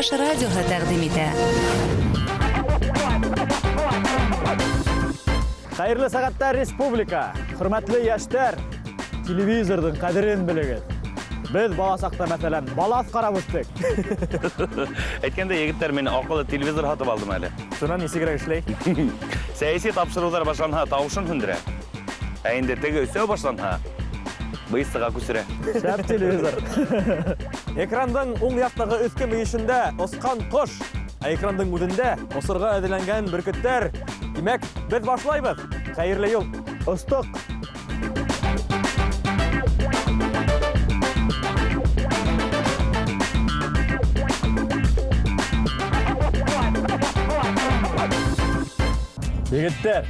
Чуваш радиоһы тәҡдим итә. Хәйерле сәғәттә, республика! Хөрмәтле йәштәр, телевизорҙың ҡәҙерен белегеҙ. Беҙ бала саҡта, мәҫәлән, балаҫ ҡарап үҫтек. Әйткәндәй, егеттәр, мин аҡыллы телевизор һатып алдым әле. Шунан нисегерәк эшләй? Сәйәси тапшырыуҙар башланһа, тауышын һүндерә. Ә инде теге өсәү башланһа, быйсыға күсерә. Шәп телевизор. Экрандың уң яҡтағы өҫкө мөйөшөндә осҡан ҡош, ә экрандың үҙендә осорға әҙерләнгән бөркөттәр. Тимәк, беҙ башлайбыҙ. Хәйерле юл. Остоҡ. Егеттәр,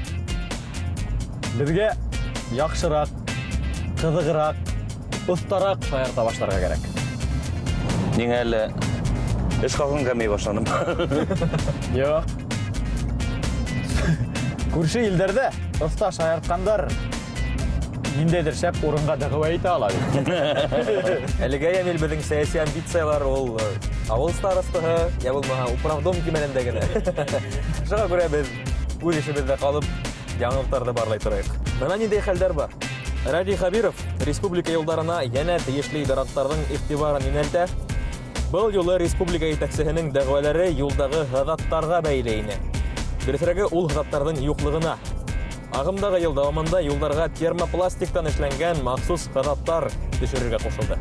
беҙгә яҡшыраҡ, ҡыҙығыраҡ, оҫтараҡ шаярта башларға кәрәк. Ниңә әле эш хаҡын кәмей башланым? Юҡ. Күрше илдәрҙә оҫта шаяртҡандар ниндәйҙер шәп урынға дәғүә итә ала бит. Әлегә, Йәмил, беҙҙең сәйәси амбициялар ул ауыл старостаһы, йә булмаһа управдом кимәлендә генә. Шуға күрә беҙ үҙ эшебеҙҙә ҡалып, яңылыҡтарҙы барлай торайыҡ. Бына ниндәй хәлдәр бар. Радий Хәбиров республика юлдарына йәнә тейешле идараттарҙың иғтибарын йүнәлтә. Был юлы республика етәксеһенең дәғүәләре юлдағы һыҙаттарға бәйле ине. Дөрөҫөрәге, ул һыҙаттарҙың юҡлығына. Ағымдағы йыл дауамында юлдарға термопластиктан эшләнгән махсус һыҙаттар төшөрөргә ҡушылды.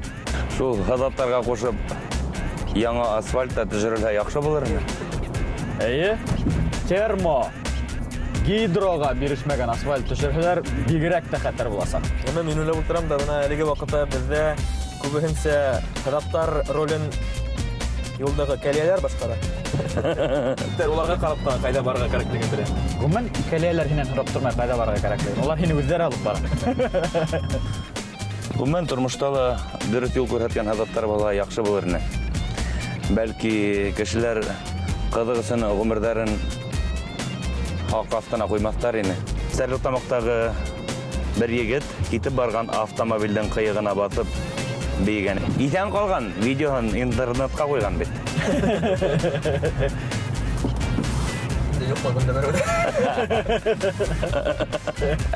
Шул һыҙаттарға ҡушып яңы асфальт та төшөрөлһә яҡшы булыр ине. Эйе, термо гидроға бирешмәгән асфальт төшөрһәләр, бигерәк тә хәтәр буласаҡ. Әммә мин уйлап ултырам да, бына әлеге ваҡытта беҙҙә күбеһенсә һыҙаттар ролен юлдағы кәлиәләр башҡара. Уларға ҡарап та ҡайҙа барырға кәрәклеген белә. Ғөмүмән, кәлиәләр һинән һорап тормай ҡайҙа барырға кәрәклеген. Улар һине үҙҙәре алып бара. Ғөмүмән, тормошта ла дөрөҫ юл күрһәткән һыҙаттар булһа яҡшы булыр ине. Бәлки кешеләр ҡыҙыҡ өсөн ғүмерҙәрен хаҡ аҫтына ҡуймаҫтар ине. Стәрлетамаҡтағы бер егет китеп барған автомобилдең ҡыйығына баҫып бейегән. Иҫән ҡалған видеоһын интернетҡа ҡуйған бит.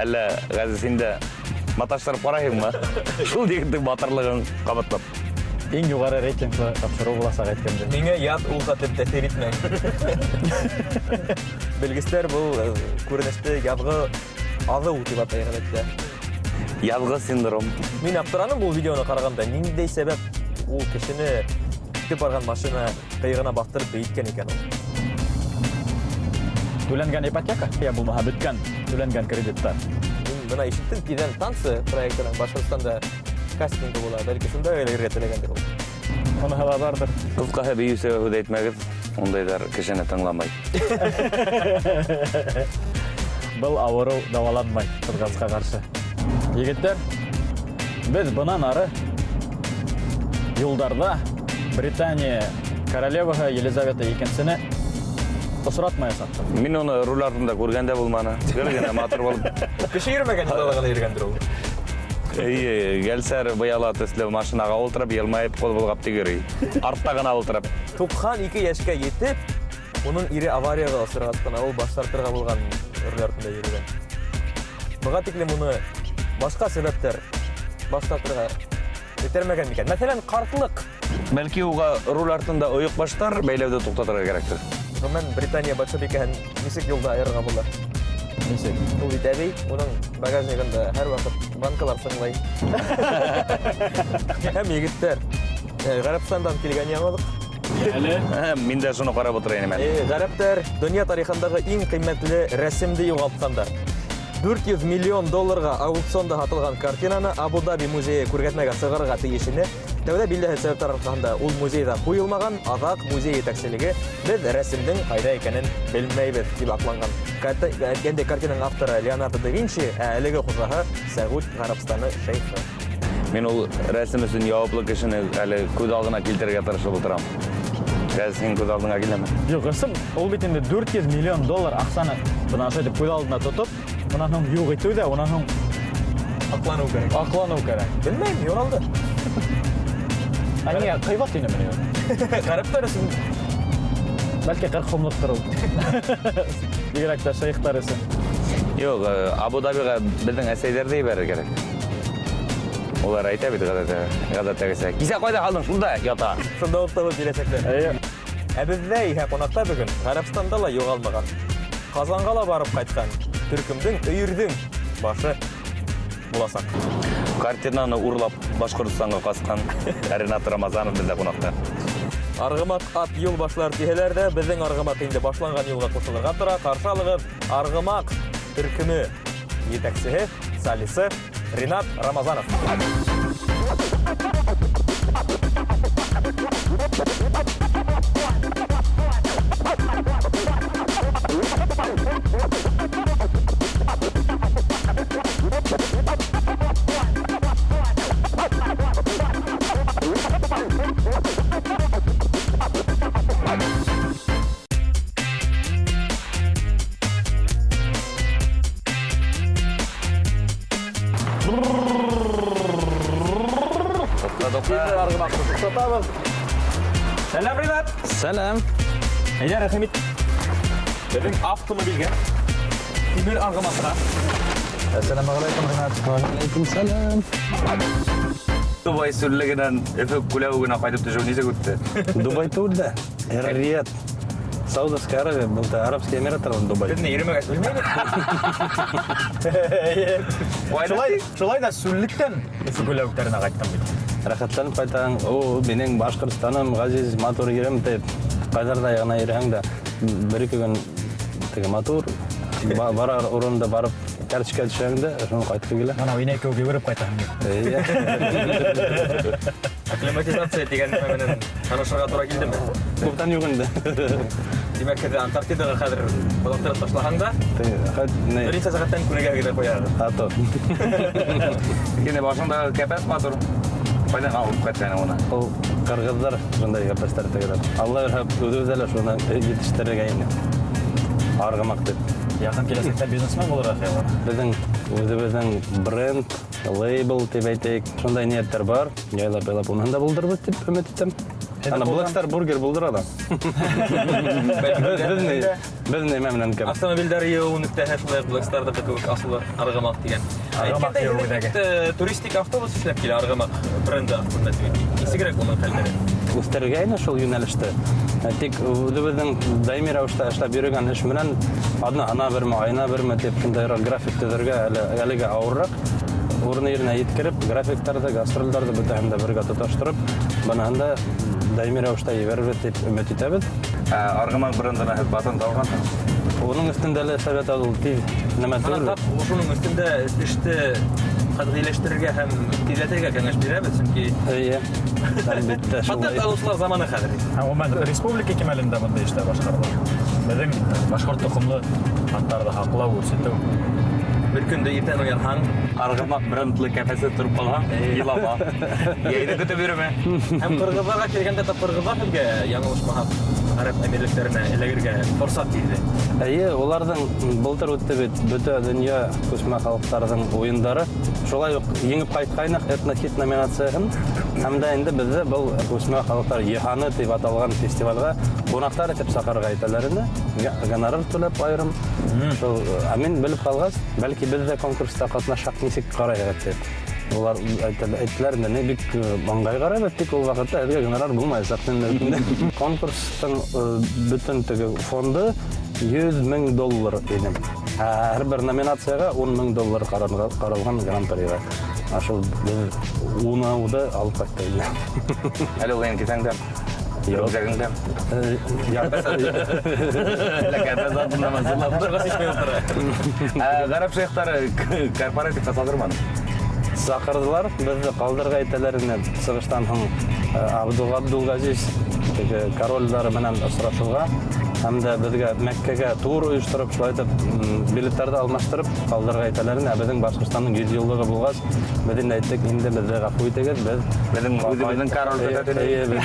Әллә, Ғәзиз, һин дә маташтырып ҡарайһыңмы? Шул егеттең батырлығын ҡабатлап. Иң юғары рейтинглы тапшырыу буласаҡ әйткәндә. Миңә ят ул хәтлем тәьҫир итмәй. Белгестәр был күренеште яҙғы аҙыу тип атай ғәҙәттә. Яҙғы синдром. Мин аптыраным был видеоны ҡарағанда, ниндәй сәбәп ул кешене китеп барған машина ҡыйығына баҫтырып бейеткән икән ул? Түләнгән ипотека, йә булмаһа бөткән түләнгән кредиттар. Мин бына ишеттем, тиҙҙән танцы проектының Башҡортостанда кастингы була, бәлки шунда эләгергә теләгәндер ул. Уныһы ла барҙыр. Ҡыҫҡаһы, бейеүсегә һүҙ әйтмәгеҙ, ундайҙар кешене тыңламай. Был ауырыу дауаланмай, ҡыҙғанысҡа ҡаршы. Егеттәр, беҙ бынан ары юлдарҙа Британия королеваһы Елизавета икенсене осратмаясаҡбыҙ. Мин уны руль артында күргән дә булманы. Гел генә матур булып. Кеше йөрөмәгән юлда ғына йөрөгәндер ул. Эйе, гәлсәр быяла төҫлө машинаға ултырып, йылмайып, ҡул болғап тик йөрөй. Артта ғына ултырып. 92 йәшкә етеп, уның ире аварияға осрағас ҡына ул баш тартырға булған руль артында йөрөгән. Быға тиклем уны башҡа сәбәптәр баш тартырға етәрмәгән микән? Мәҫәлән, ҡартлыҡ. Бәлки уға руль артында ойоҡбаштар бәйләүҙе туҡтатырға кәрәктер. Ғөмүмән, Британия батшабикәһен нисек юлда айырырға була? Нисек? Ул бит әбей, уның багажнигында һәр ваҡыт банкалар сыңлай. Һәм егеттәр, Ғәрәбстандан килгән яңылыҡ. Әле? Мин дә шуны ҡарап ултыра инем әле. Ғәрәптәр донъя тарихындағы иң ҡиммәтле рәсемде юғалтҡандар. 400 миллион долларға аукционда һатылған картинаны Абу-Даби музейы күргәҙмәгә сығарырға тейеш ине. Тәүҙә билдәһеҙ сәбәптәр арҡаһында ул музейҙа ҡуйылмаған, аҙаҡ музей етәкселеге беҙ рәсемдең ҡайҙа икәнен белмәйбеҙ тип аҡланған. Әйткәндәй, картинаның авторы Леонардо да Винчи, ә әлеге хужаһы Сәғүд Ғәрәбстаны шәйхы. Мин ул рәсем өсөн яуаплы кешене әле күҙ алдына килтерергә тырышып ултырам. Хәҙер һинең күҙ алдыңа киләме? Юҡ, ысын, ул бит инде 400 миллион доллар аҡсаны бына ошо итеп күҙ алдына тотоп, унан һуң юҡ итеү ҙә, унан һуң аҡланыу кәрәк. Аҡланыу кәрәк. Белмәйем, юғалды. Ә ниңә ҡыйбат инеме ни ул? Ғәрәптәр өсөн Бәлки 40 һумлыҡтыр ул. Бигерәк тә шейхтар өсөн. Юҡ, Абу-Дабиға беҙҙең әсәйҙәрҙе ебәрер кәрәк. Улар әйтә бит ғәҙәттәгесә. Кисә ҡайҙа ҡалдың? Шунда ята. Шунда уҡ табып бирәсәктәр. Эйе. Ә беҙҙә иһә ҡунаҡта бөгөн Ғәрәбстанда ла юғалмаған, Ҡазанға ла барып ҡайтҡан төркөмдөң, өйөрҙөң башы буласаҡ. Картинаны урлап Башҡортостанға ҡасҡан Ринат Рамазанов беҙҙә ҡунаҡта. Арғымаҡ ат юл башлар тиһәләр ҙә, беҙҙең арғымаҡ инде башланған юлға ҡушылырға тора. Ҡаршы алығыҙ Арғымаҡ төркөмө етәксеһе, солисы Ринат Рамазанов. Туҡта, туҡта. Арғымаҡты туҡтатабыҙ. Сәләм, Ринат! Сәләм. Әйҙә, рәхим ит. Беҙҙең автомобилгә, тимер арғымаҡҡа. Әссәләмү ғәләйкүм, Ринат. Вәғәләйкүм сәләм. Дубай сүллегенән Өфө күләүегенә ҡайтып төшөү нисек үтте? Дубай түгел дә, Эр-Рияд. Саудовская Аравия, был да Арабские Эмираты, ул Дубай. Беҙ ни йөрөмәгәс белмәйбеҙ. Шулай да сүллектән Өфө күләүектәренә ҡайттым бит. Рәхәтләнеп ҡайтаң, о, минең Башҡортостаным, ғәзиз, матур ерем тип, ҡайҙарҙа ғына йөрөһәң дә, бер-ике көн теге матур, барар урында барып карточка төшәң дә, шуны ҡайтҡы килә. Ана инәй кеүек йүгереп ҡайтаһың бит. Эйе. Акклиматизация тигән нәмә менән танышырға тура килдеме? Күптән юҡ инде. Тимәк, һеҙ Антарктидаға хәҙер оҙаҡтырып ташлаһаң да, Теге, хәт, ни? бер нисә сәғәттән күнегә генә ҡуяһығыҙ. Ато. Инде башыңдағы кәпәс матур. Ҡайҙан алып ҡайтҡайның уны? Ул ҡырғыҙҙар шундай кәпәстәр тегеләр. Алла бирһә, үҙебеҙҙә лә шуны етештерергә ине. Арғымаҡ тип. Яҡын киләсәктә бизнесмен булырға хыял бар. Беҙҙең үҙебеҙҙең бренд, лейбл тип әйтәйек, шундай ниәттәр бар. Яйлап-яйлап уныһын да булдырырбыҙ тип өмөт итәм. Һеҙ Ана булған- Black Star Burger булдыра ла. Беҙ нимә менән кем? Автомобилдәр йыйыу нөктәһе шулай уҡ Black Starҙыҡы кеүек асылы Арғымаҡ тигән. Арғымаҡ Әйткәндәй, йыйыу һеҙҙең үҙәге. бит, туристик автобус эшләп килә Арғымаҡ бренды аҫтында тип әйтик. Нисегерәк уның хәлдәре? Үҫтерергә ине шул йүнәлеште. Тик үҙебеҙҙең даими рәүештә эшләп йөрөгән эш менән аҙнаһына берме, айына берме тип шундайыраҡ график төҙөргә әлегә ауырыраҡ. Урыны еренә еткереп, графиктарҙы, гастролдәрҙе бөтәһен дә бергә тоташтырып, быныһын да даими рәүештә ебәрербеҙ тип өмөт итәбеҙ. Арғымаҡ брендына һеҙ патент алғанһығыҙ? Уның өҫтөндә лә эшләп ятабыҙ, ул тиҙ нәмә Ана түгел. тап шуның өҫтөндә эште ҡәтғиләштерергә һәм тиҙләтергә кәңәш бирәбеҙ, сөнки Эйе, әлбиттә, шулай. Патент алыусылар заманы хәҙер. Һәм ғөмүмән, республика кимәлендә бындай эштәр башҡарыла. Беҙҙең башҡорт тоҡомло аттарҙы һаҡлау, үрсетеү. Бер көндө иртән уянһаң, Арғымаҡ брендлы кәпәсе тороп ҡалһаң, илама. Йәйҙе көтөп йөрөмә. Һәм ҡырғыҙҙарға килгәндә тап ҡырғыҙҙар һеҙгә яңылышмаһаҡ Ғәрәп Әмирлектәренә эләгергә форсат бирҙе. Эйе, уларҙың былтыр үтте бит бөтә донъя күсмә халыҡтарҙың уйындары. Шулай уҡ еңеп ҡайтҡайныҡ этнохит номинацияһын. Һәм дә инде беҙҙе был күсмә халыҡтар йыһаны тип аталған фестивалгә ҡунаҡтар итеп саҡырырға итәләр ине. Гонорар түләп айырым. Шул, ә мин белеп ҡалғас, бәлки беҙ ҙә конкурста ҡатнашһаҡ нисек ҡарайһығыҙ тип. Улар әйттеләр инде, не бик ыңғай ҡарайбыҙ, тик ул ваҡытта һеҙгә гонорар булмаясаҡ инде. Конкурстың бөтөн теге фонды йөҙ мең доллар ине. Һәр бер номинацияға ун мең доллар ҡаралған гран-приға. Ә шул беҙ унауҙы алып ҡайттыҡ инде. Әле ул һинең кеҫәңдә? Юҡ. Рюкзагыңда? Ғәрәп шейхтары корпоративҡа саҡырманы? Саҡырҙылар, беҙҙе ҡалдырға итәләр ине. Сығыштан һуң Абдулғазиз теге корольдары менән осрашыуға һәм дә беҙгә Мәккәгә тур ойоштороп, шулай итеп, билеттарҙы алмаштырып ҡалдырға итәләр ине. Ә беҙҙең Башҡортостандың йөҙ йыллығы булғас, беҙ инде әйттек, инде беҙҙе ғәфү итегеҙ, беҙ Беҙҙең үҙебеҙҙең король Эйе, көтә тине. эйе, беҙ.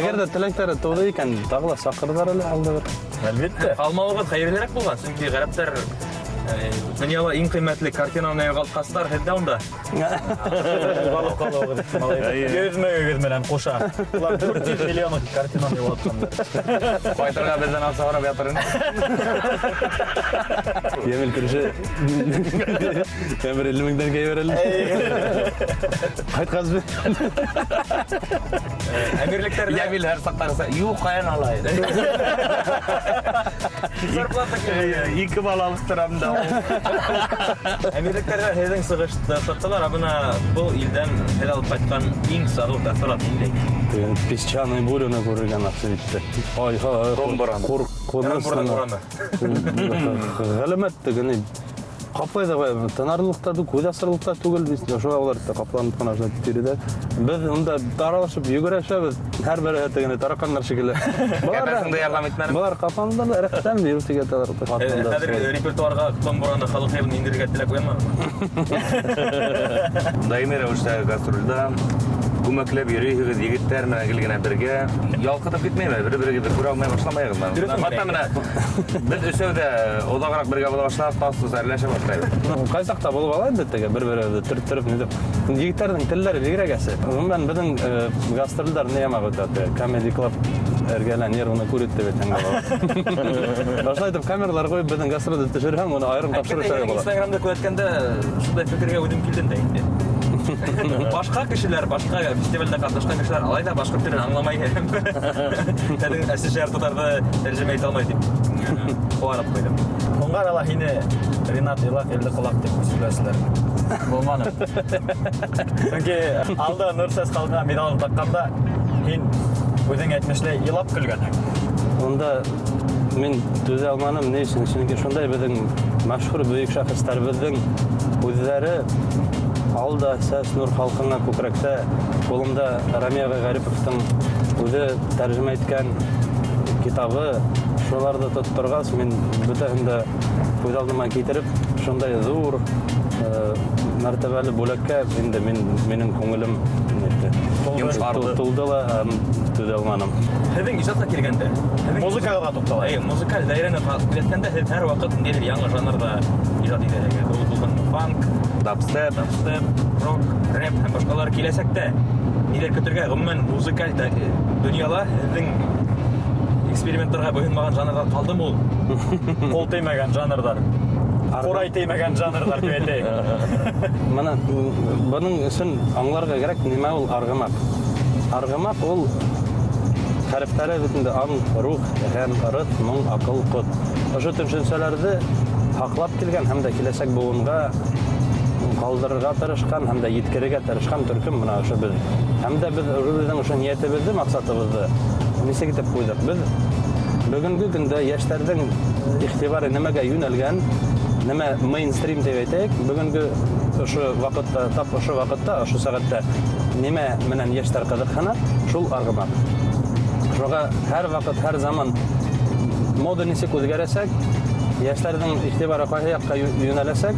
Әгәр ҙә теләктәре тыуҙы икән, тағы ла саҡырҙар әле алда бер. Әлбиттә. Ҡалмауығыҙ хәйерлерәк булған, сөнки ғәрәптәр Донъяла иң ҡиммәтле картинаны юғалтҡастар һеҙ ҙә унда. Юғалып ҡалыуығыҙ ихтимал. 100 меңегеҙ менән ҡуша. Улар 400 миллионлыҡ картинаны юғалтҡандар. Ҡайтырға беҙҙән аҡса һорап ятыр ине. Емел күрше. Мен бер 50 меңдән кәйбер әле. Ҡайтҡас бит. Әмирлектәрҙә Йәмил һәр саҡтағыса, юҡ, ҡаян алайын. Зарплата килә. Ике бала алып торам да. Әмирлектәрҙә һеҙҙең сығышты тоттолар, ә бына был илдән һеҙ алып ҡайтҡан иң сағыу тәьҫорат ниндәй? Теге песчаный буряны күрергә насип итте. Ай, һай, Домбыраны. Ҡурҡыныс. Ырымбурҙың урамы. Ғәләмәт теге ни. Ҡаплай ҙа ҡуя, тынарлыҡ та, күҙ асырлыҡ та түгел бит. Шуға улар ҙа ҡапланып ҡына шулай йөрөй. Беҙ унда аралашып йүгерешәбеҙ. Һәр береһе тегене тараҡандар шикелле. Былар Кәпәсеңде ярҙам итмәнеме? Былар ҡапланды ла рәхәттән йөрөп китәләр. Хәҙер репертуарға домбыраны халыҡ йырын индерергә теләк уянманымы? Даими рәүештә гастролдә күмәкләп йөрөйһөгөҙ, егеттәр менән гел генә бергә. Ялҡытып китмәйме? Бер-берегеҙҙе күрә алмай башламайһығыҙмы? Дөрөҫөн Хатта менә беҙ өсәү ҙә оҙағыраҡ бергә була башлаһаҡ, тас әрләшә башлайбыҙ. Ҡай саҡта булып ала инде теге бер-беребеҙҙе төрттөрөп нитеп. Егеттәрҙең телдәре бигерәк әсе. Ғөмүмән, беҙҙең гастролдәр ни ямаҡ үтә? Теге Comedy Club эргәлә нервны курит тип әйтһәң була. Ошолай итеп камералар ҡуйып беҙҙең гастролде төшөрһәң, уны айырым тапшырыу Әйткәндәй, була. Инстаграмда күҙәткәндә шундай фекергә үҙем килдем дә инде. Башҡа кешеләр, башҡа фестивалдә ҡатнашҡан кешеләр алай ҙа башҡорт телен аңламай. Телең СССР татарҙы тәржемә итә алмай тип ҡыуанып ҡуйҙым. Һуңғы арала һине Ринат Илаҡ илле ҡолаҡ тип үсекләүселәр булманы. Сөнки алда Нурсәс халҡына миҙалын таҡҡанда һин үҙең әйтмешләй илап көлгәнһең. Унда мин түҙә алманым, ни өсөн? Сөнки шундай беҙҙең мәшһүр бөйөк шәхестәребеҙҙең үҙҙәре алда сәс нур халҡына күкрәктә, ҡулымда Рами ағай Ғариповтың үҙе тәржемә иткән китабы, шуларҙы тотторғас, мин бөтәһен дә күҙ алдыма килтереп, шундай ҙур мәртәбәле бүләккә инде минең күңелем нитте. Йомшарҙы. Тулды ла, түҙә алманым. Һеҙҙең ижадҡа килгәндә, һеҙҙең Музыкаға ла туҡтала. Эйе, музыкаль даирәне күҙәткәндә һеҙ һәр ваҡыт ниндәйҙер яңы жанрҙа ижад итәһегеҙ. Ул булһын фанк, дабстеп, дабстеп, рок, рэп һәм башҡалар. Киләсәктә ниҙәр көтөргә? Ғөмүмән, музыкаль донъяла һеҙҙең эксперименттарға буйһонмаған жанрҙар ҡалдымы ул? Ҡул теймәгән жанрҙар. Ҡурай теймәгән жанрҙар тип әйтәйек. Бына бының өсөн аңларға кәрәк, нимә ул арғымаҡ? Арғымаҡ ул хәрефтәре бит инде аң, рух, ғәм, ырыҫ, моң, аҡыл, ҡот. Ошо төшөнсәләрҙе һаҡлап килгән һәм дә киләсәк быуынға ҡалдырырға тырышҡан һәм дә еткерергә тырышҡан төркөм бына ошо беҙ. Һәм дә беҙ үҙебеҙҙең ошо ниәтебеҙҙе, маҡсатыбыҙҙы нисек итеп ҡуйҙыҡ? Беҙ бөгөнгө көндә йәштәрҙең иғтибары нимәгә йүнәлгән, нимә мейнстрим тип әйтәйек, бөгөнгө ошо ваҡытта, тап ошо ваҡытта, ошо сәғәттә нимә менән йәштәр ҡыҙыҡһына, шул арғымаҡ. Шуға һәр ваҡыт, һәр заман мода нисек үҙгәрәсәк, йәштәрҙең иғтибары ҡайһы яҡҡа йүнәләсәк,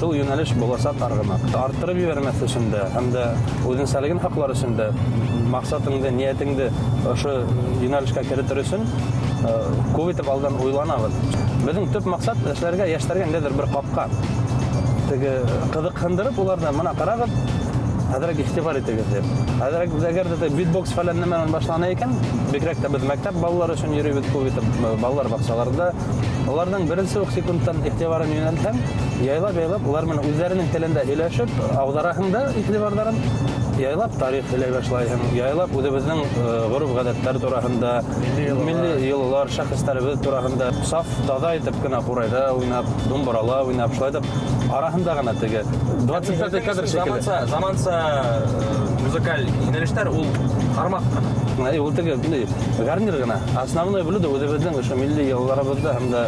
шул йүнәлеш буласаҡ арғымаҡ. Арттырып ебәрмәҫ өсөн дә, һәм дә үҙенсәлеген һаҡлар өсөн дә, маҡсатыңды, ниәтеңде ошо йүнәлешкә керетер өсөн күп итеп алдан уйланабыҙ. Беҙҙең төп маҡсат эшләргә, йәштәргә ниндәйҙер бер ҡапҡа. Теге ҡыҙыҡһындырып уларҙы мына ҡарағыҙ, әҙерәк иғтибар итегеҙ тип. Әҙерәк беҙ әгәр ҙә битбокс фәлән нәмәнән башлана икән, бигерәк тә беҙ мәктәп балалары өсөн йөрөйбөҙ күп итеп, балалар баҡсаларында. Уларҙың беренсе үк секундтан иғтибарын йүнәлтһәң, яйлап-яйлап улар менән үҙҙәренең телендә һөйләшеп, ауҙараһың да иғтибарҙарын, яйлап тарих һөйләй башлайһың, яйлап үҙебеҙҙең ғөрөф-ғәҙәттәр тураһында, милли йолалар, шәхестәребеҙ тураһында саф таҙа итеп кенә ҡурайҙа уйнап, думбырала уйнап, шулай итеп араһында ғына теге двадцать пятый кадр шикелле. Заманса, заманса музыкаль йүнәлештәр ул ҡармаҡ ҡына. Әй, ул теге, ни, гарнир ғына. Основной блюдо үҙебеҙҙең ошо милли йолаларыбыҙҙы һәм дә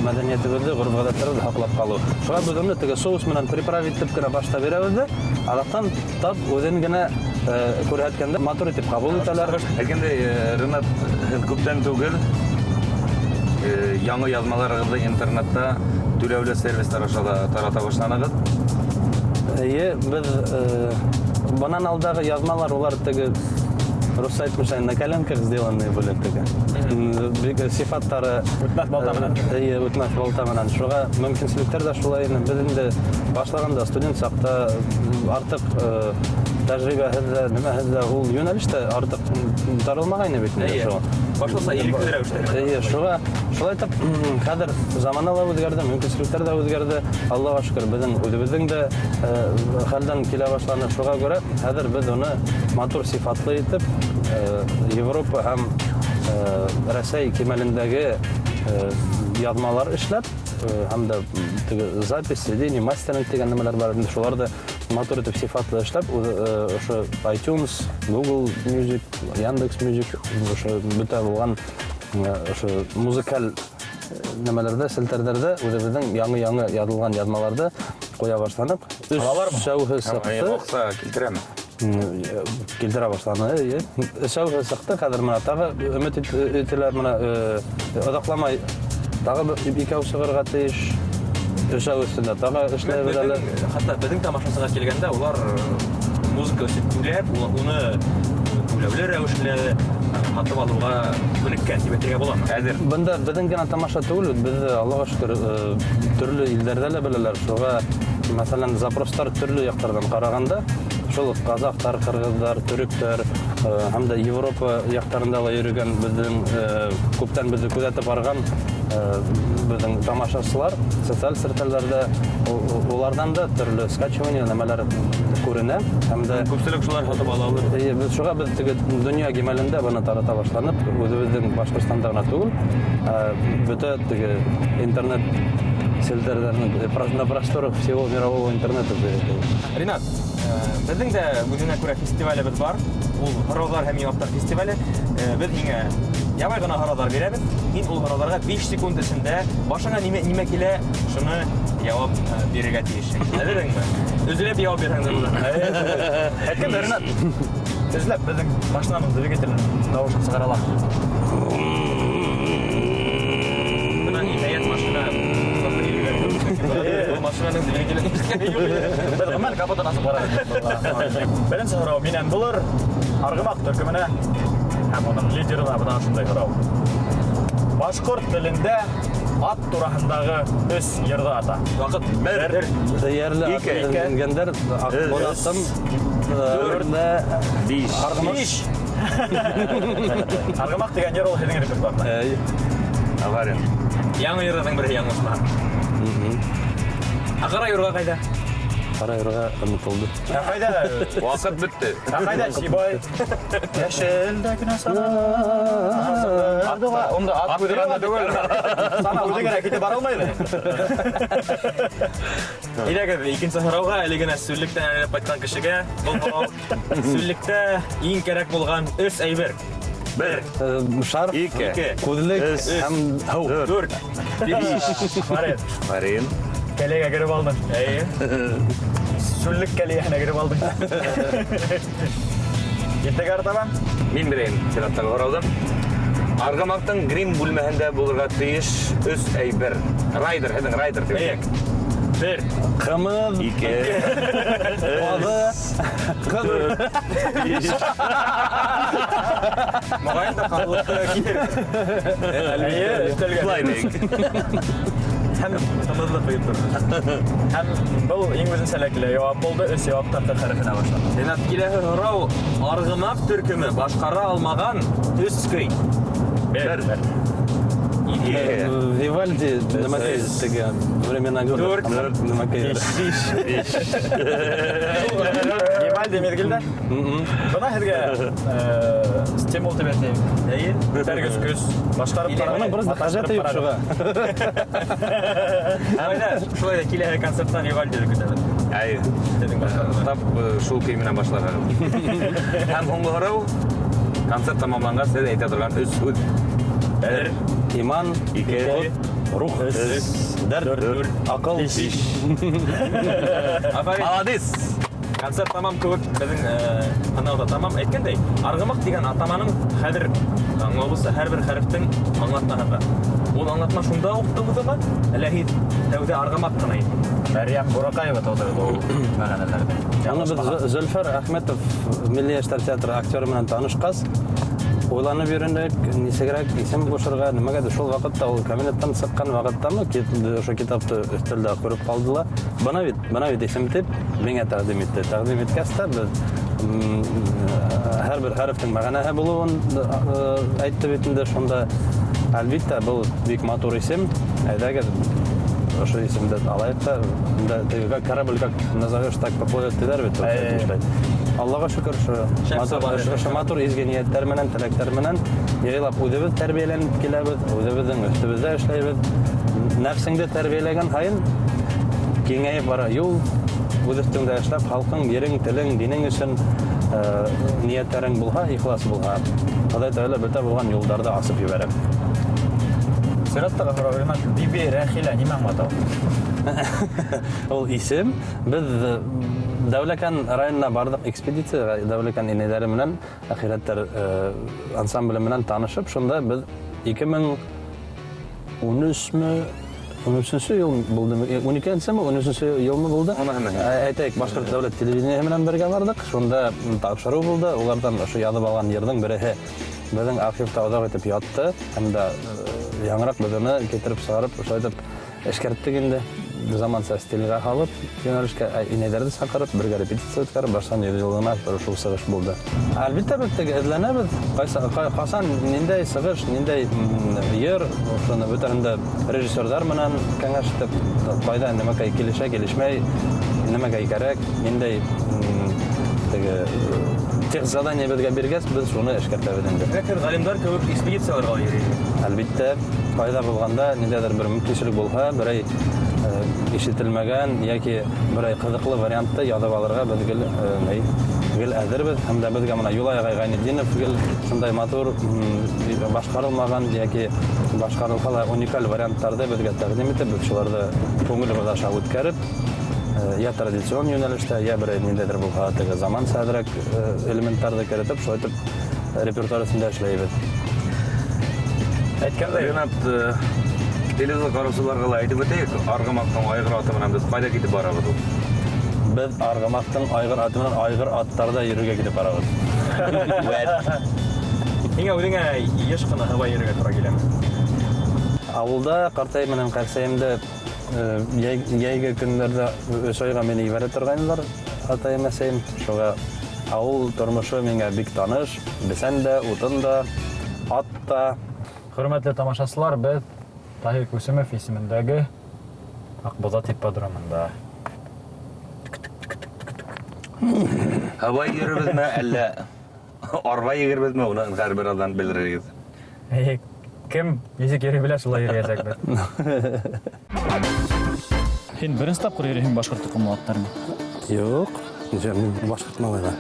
мәҙәниәтебеҙҙе, ғөрөф-ғәҙәттәребеҙҙе һаҡлап ҡалыу. Шуға беҙ уны теге соус менән приправить итеп кенә башта бирәбеҙ ҙә, аҙаҡтан тап үҙен генә күрһәткәндә матур итеп ҡабул итәләр. Әйткәндәй, Ринат, һеҙ күптән түгел яңы яҙмаларығыҙҙы интернетта түләүле сервистар аша да тарата башланығыҙ. Эйе, беҙ бынан алдағы яҙмалар улар теге Русса әйтмешә, на коленках сделанные были теге. Бик сифаттары Үтмәҫ балта менән. Эйе, үтмәҫ балта менән. Шуға мөмкинселектәр ҙә шулай ине. Беҙ инде башлағанда студент саҡта артыҡ тәжрибәһеҙ ҙә, нимәһеҙ ҙә ул йүнәлеш тә артыҡ таралмағайны бит инде Эйе. шуға. Башлыса ирекле рәүештә. Эйе, шуға шулай итеп хәҙер замана ла үҙгәрҙе, мөмкинселектәр ҙә үҙгәрҙе. Аллаға шөкөр, беҙҙең үҙебеҙҙең дә хәлдән килә башланы. Шуға күрә хәҙер беҙ уны матур сифатлы итеп Европа һәм Рәсәй кимәлендәге яҙмалар эшләп, һәм дә теге запись, сведение, мастеринг тигән нәмәләр бар инде, шуларҙы матур итеп сифатлы эшләп, ошо iTunes, Google Music, Яндекс Music, ошо бөтә булған ошо музыкаль нәмәләрҙә, селтәрҙәрҙә үҙебеҙҙең яңы-яңы яҙылған яҙмаларҙы ҡуя башланыҡ. Өс Алалармы? шәүһе сыҡты. Аҡса килтерәме? Килтерә башланы, эйе. Өсәүһе сыҡты, хәҙер менә тағы өмөт ителә, менә оҙаҡламай тағы бер икәү сығырға тейеш. Өсәү өҫтөндә тағы эшләйбеҙ әле. Хатта беҙҙең тамашасыға килгәндә улар музыка өсөн түләп, уны түләүле рәүешле һатып алыуға күнеккән тип әйтергә буламы? Әҙер. Бында беҙҙең генә тамаша түгел, беҙҙе Аллаға шөкөр, төрлө илдәрҙә лә беләләр. Шуға, мәҫәлән, запростар төрлө яҡтарҙан ҡарағанда, шул ҡаҙаҡтар, ҡырғыҙҙар, төрөктәр, һәм дә Европа яҡтарында ла йөрөгән беҙҙең, күптән беҙҙе күҙәтеп барған, беҙҙең тамашасылар социаль селтәрҙәрҙә уларҙан да төрлө скачивание нәмәләр күренә. Һәм дә күпселек шулар һатып ала алыр. Эйе, беҙ шуға беҙ теге донъя кимәлендә быны тарата башланып, үҙебеҙҙең Башҡортостанда ғына түгел, бөтә теге интернет селтәрҙәренең, на просторах всего мирового интернета. Ринат, беҙҙең дә үҙенә күрә фестивалебеҙ бар. Ул һорауҙар һәм яуаптар фестивале. Беҙ һиңә ябай ғына һорауҙар бирәбеҙ. Һин ул һорауҙарға 5 секунд эсендә башыңа нимә килә, шуны яуап бирергә тейешһең. Әҙерһеңме? Өҙөлөп яуап бирһәң дә була. Әйткәндә, Ринат, эҙләп беҙҙең машинаның двигателен тауышын сығара ала. Бына ниһайәт машина Был машинаның двигателен ишеткәне юҡ ине. Беҙ ғөмүмән капотын асып ҡарайбыҙ. Беренсе һорау минән булыр. Арғымаҡ төркөмөнә һәм уның лидерына бына ошондай һорау. Башҡорт телендә ат тураһындағы өс йырҙы ата. Ваҡыт. Бер. Бер. Эйәрле ат Ике. менгәндәр, Аҡбуҙатым, Дүрт. Биш. Арғымаҡ. Биш. Арғымаҡ тигән йыр ул һеҙҙең репертуарҙа. Эйе. Афарин. Яңы йырҙарҙың береһе яңылышма. Ә ҡара юрға ҡайҙа? Ҡара юрға онотолдо. Ә ҡайҙа? Ваҡыт бөттө. Ә ҡайҙа Сибай? Йәшел дә кенә сана. Унда ат күҙ түгел. Сана үҙе генә китеп бара алмай. Әйҙәгеҙ, икенсе һорауға әле генә сүллектән әйләнеп ҡайтҡан кешегә был һорау. Сүллектә иң кәрәк булған өс әйбер. Бер. Шарф, Ике. Ике. күҙлек Өс. һәм һыу. Дүрт. Биш. Марин. Марин. Кәләгә кереп алдың. Эйе. Сүллек кәләгәһенә кереп алдың. Иртәгә артабан. Мин бирәйем сираттағы һорауҙы. Арғымаҡтың грим бүлмәһендә булырға тейеш өс әйбер. Райдер, һеҙҙең райдер тип. Эйе. Бер. Ҡымыҙ. Ике. Ҡаҙы. Ҡыҙ. Биш. Моғайын да ҡаҙлыҡты китер. Эйе, өҫтәлгә. Шулай тиек. Һәм Ҡымыҙлы ҡойоп торҙо. Һәм был иң үҙенсәлекле яуап булды. Өс яуап та Т хәрефенә башланы. Ринат, киләһе һорау. Арғымаҡ төркөмө башҡара алмаған өс көй. Бер. Бер. Ике. Вивальди нәмәкәй теге времена года. Дүрт. Нәмәкәй. Биш. Биш. Вивальди миҙгелдә. Бына һеҙгә, стимул тип әйтәйем. Эйе. Күтәргес көс. Башҡарып Илә. ҡарағыҙ. Уның просто хәжәте юҡ шуға. Шулай ҙа, шулай ҙа киләһе концерттан Вивальдиҙы көтәбеҙ. Әйе. Һеҙҙең башҡарыуҙа. Тап шул көй менән башларға. Һәм һуңғы һорау. Концерт тамамланғас, һеҙ әйтә торған өс һүҙ. Бер. Иман, Ике. ҡот, рух, Өс. дәрт, Дүрт. аҡыл. Биш. Афарин. Молодец. Концерт тамам кеүек, беҙҙең һынау ҙа тамам. Әйткәндәй, Арғымаҡ тигән атаманың хәҙер аңлауыбыҙса һәр бер хәрефтең аңлатмаһы бар. Ул аңлатма шунда уҡ тыуҙымы, әллә һин тәүҙә Арғымаҡ ҡына инең? Мәрйәм Бураҡаева тыуҙырҙы ул мәғәнәләрҙе. Уны беҙ Зөлфәр Әхмәтов Милли йәштәр театры актеры менән танышҡас, уйланып йөрөнөк, нисегерәк исем ҡушырға, нимәгәдер. Шул ваҡытта ул кабинеттан сыҡҡан ваҡыттамы, ошо китапты өҫтәлдә күреп ҡалды ла, бына бит, бына бит исем тип, миңә тәҡдим итте. Тәҡдим иткәс тә беҙ һәр бер хәрефтең мәғәнәһе булыуын әйтте бит инде шунда. Әлбиттә, был бик матур исем. Әйҙәгеҙ, ошо исемде алайыҡ та, инде теге как корабль как назовешь, так поплывет тиҙәр бит. Аллаға шөкөр, Шәп сабан ошо матур изге ниәттәр менән, теләктәр менән яйлап үҙебеҙ тәрбиәләнеп киләбеҙ, үҙебеҙҙең өҫтөбөҙҙә эшләйбеҙ. Нәфсеңде тәрбиәләгән һайын киңәйеп бара юл, үҙ өҫтөңдә эшләп, халҡың, ерең, телең, динең өсөн ниәттәрең булһа, ихлас булһа, Хоҙай Тәғәлә бөтә булған юлдарҙы асып ебәрә. Сираттағы һорау, Ринат, Биби Рәхилә нимә аңлата ул? Ул исем. Беҙ Дәүләкән районына барҙыҡ экспедицияға, Дәүләкән инәйҙәре менән, Әхирәттәр ансамбле менән танышып, шунда беҙ ике мең ун өсмө, ун өсөнсө йыл булдымы, ун икенсеме, ун өсөнсө йылмы булды? Уныһы. Әйтәйек, Башҡорт дәүләт телевидениеһы менән бергә барҙыҡ, шунда тапшырыу булды, уларҙан ошо яҙып алған йырҙың береһе беҙҙең архивта оҙаҡ итеп ятты, һәм дә яңыраҡ беҙ уны килтереп сығарып, ошолай итеп эшкәрттек инде. Заманса стилгә һалып, йүнәлешкә, инәйҙәрҙе саҡырып, бергә репетиция үткәреп, баштан йөҙ йылына бер шул сығыш булды. Әлбиттә, беҙ теге эҙләнәбеҙ, ҡасан ниндәй сығыш, ниндәй йыр, шуны бөтәһен дә режиссерҙар менән кәңәш итеп, ҡайҙа нимәкәй килешә, килешмәй, нимәкәй кәрәк, ниндәй теге тех задание беҙгә биргәс, беҙ шуны эшкәртәбеҙ инде. Ләкин ғалимдар кеүек экспедицияларға йөрөй. Әлбиттә, ҡайҙа булғанда, ниндәйҙер бер мөмкинселек булһа, берәй ишетелмәгән йәки берәй ҡыҙыҡлы вариантты яҙып алырға беҙ гел әҙербеҙ. Һәм дә беҙгә бына Юлай ағай Ғәйнетдинов гел шундай матур башҡарылмаған йәки башҡарылһа ла уникаль варианттарҙы беҙгә тәҡдим итеп, беҙ шуларҙы күңелебеҙ аша үткәреп, йә традицион йүнәлештә, йә берәй ниндәйҙер булһа, теге заманса әҙерәк элементтарҙы керетеп, шулай итеп репертуар өҫтөндә эшләйбеҙ. Әйткәндәй, Ринат, телевизор ҡараусыларға ла әйтеп үтәйек, Арғымаҡтың айғыр аты менән беҙ ҡайҙа китеп барабыҙ ул? Беҙ Арғымаҡтың айғыр аты менән айғыр аттарҙа йөрөргә китеп барабыҙ. Вәт. Һиңә үҙеңә йыш ҡына һыбай йөрөргә тура киләме? Ауылда ҡартайым менән ҡәрсәйемде йәйге көндәрҙә өс айға мине ебәрә торғайнылар, атайым, әсәйем. Шуға ауыл тормошо миңә бик таныш. Бесән дә, утын да, ат та. Хөрмәтле тамашасылар, беҙ Таһир Күсемов исемендәге Аҡбуҙат ипподромында. Һыбай йөрөрбөҙмө, әллә арба егербеҙме, уны хәҙер бер аҙҙан белерһегеҙ. Эй, кем нисек йөрөй белә, шулай йөрөйәсәкбеҙ. Һин беренсе тапҡыр йөрөйһөң башҡорт тоҡомло аттарына? Юҡ, мин башҡорт малайҙа.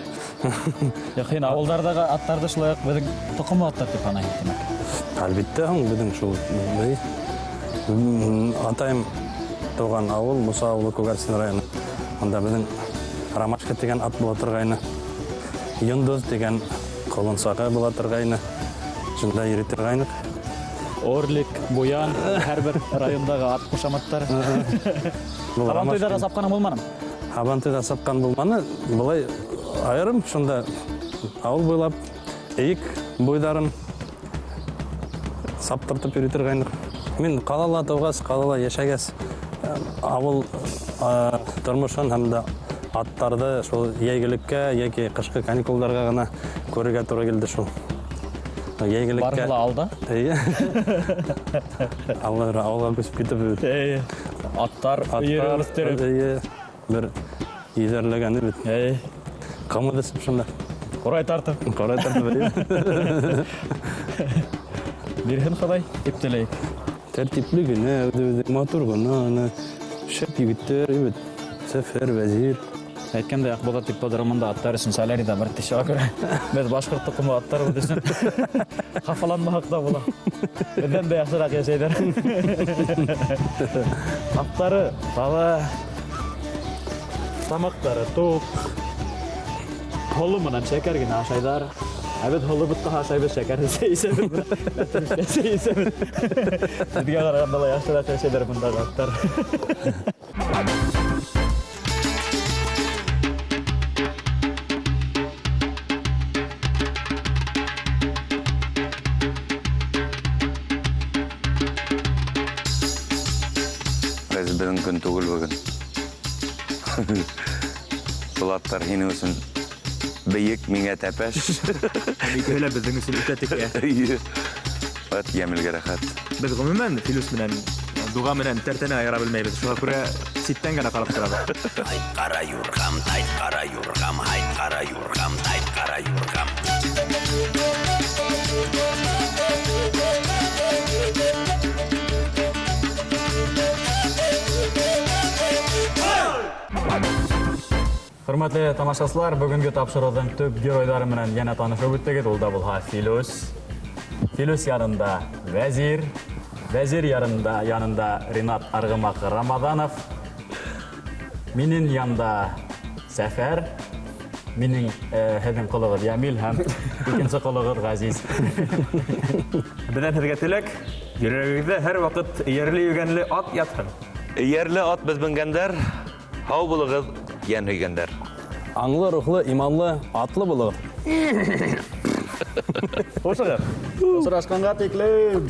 Юҡ, һин ауылдарҙағы аттарҙы шулай уҡ беҙҙең тоҡомло аттар тип һанайһың, тимәк. Әлбиттә, һуң беҙҙең шул, атайым тыуған ауыл, Муса ауылы, Күгәрсен районы. Унда беҙҙең Ромашка тигән ат була торғайны. Йондоҙ тигән ҡолонсағы була торғайны. Шунда йөрөй торғайныҡ. Орлик, Буян, һәр бер райондағы ат ҡушаматтары. Был Һабантуйҙа Ромашка. сапҡаның булманымы? Һабантуйҙа сапҡан булманы. Былай айырым шунда ауыл буйлап эйек буйҙарын саптыртып йөрөй торғайныҡ. Мин ҡалала тыуғас, ҡалала йәшәгәс, ауыл тормошон һәм дә аттарҙы шул йәйгелеккә йәки ҡышҡы каникулдарға ғына күрергә тура килде шул. Йәйгелеккә. Барыһы ла алда? Эйе. Алла ауылға күсеп китеп бит. Эйе. Аттар Аттар, өйөрө үҫтереп. Эйе. Бер йөҙәрләгәне бит. Эйе. Ҡымыҙ эсеп шунда. Ҡурай тартып. Ҡурай тартып, эйе. Бирһен Хоҙай, тип теләйек. Тәртипле генә, үҙебеҙҙең матур ғына, ана шәп егеттәр, бит. Сәфәр, Вәзир. Әйткәндәй, Аҡбуҙат ипподромында аттар өсөн солярий ҙа бар, шуға күрә беҙ башҡорт тоҡомло аттарыбыҙ өсөн хафаланмаһаҡ та була. Беҙҙән дә яҡшыраҡ йәшәйҙәр. Аттары таҙа, тамаҡтары туҡ. Һоло менән шәкәр генә ашайҙар. Ә беҙ һоло бутҡаһы ашайбыҙ, шәкәрһеҙ сәй эсәбеҙ. Сәй эсәбеҙ. Беҙгә ҡарағанда ла яҡшыраҡ йәшәйҙәр бындағы аттар. Ғәзиз, беҙҙең көн түгел бөгөн. Был аттар һинең өсөн бейек, миңә тәпәш. Һәм икеһе лә беҙҙең өсөн үтә текә. Эйе. Вәт Йәмилгә рәхәт. Беҙ ғөмүмән Филүс менән Дуға менән тәртәне айыра белмәйбеҙ. Шуға күрә ситтән генә ҡарап торабыҙ. Һайт ҡара юрғам, тайт ҡара юрғам, һайт ҡара юрғам, тайт ҡара юрғам. Хөрмәтле тамашасылар, бөгөнгө тапшырыуҙың төп геройҙары менән йәнә танышып үттегеҙ. Ул да булһа Филүс. Филүс янында Вәзир, Вәзир янында Ринат Арғымаҡ Рамаҙанов, минең янда Сәфәр, минең һеҙҙең ҡолоғоҙ Йәмил һәм икенсе ҡолоғоҙ Ғәзиз. Беҙҙән һеҙгә теләк, йөрәгегеҙҙә һәр ваҡыт эйәрле-йүгәнле ат ятһын. Эйәрле ат беҙ менгәндәр, һау булығыҙ, йән һөйгәндәр. Аңлы, рухлы, иманлы, атлы булығыҙ. Хушығыҙ. Осрашҡанға тиклем.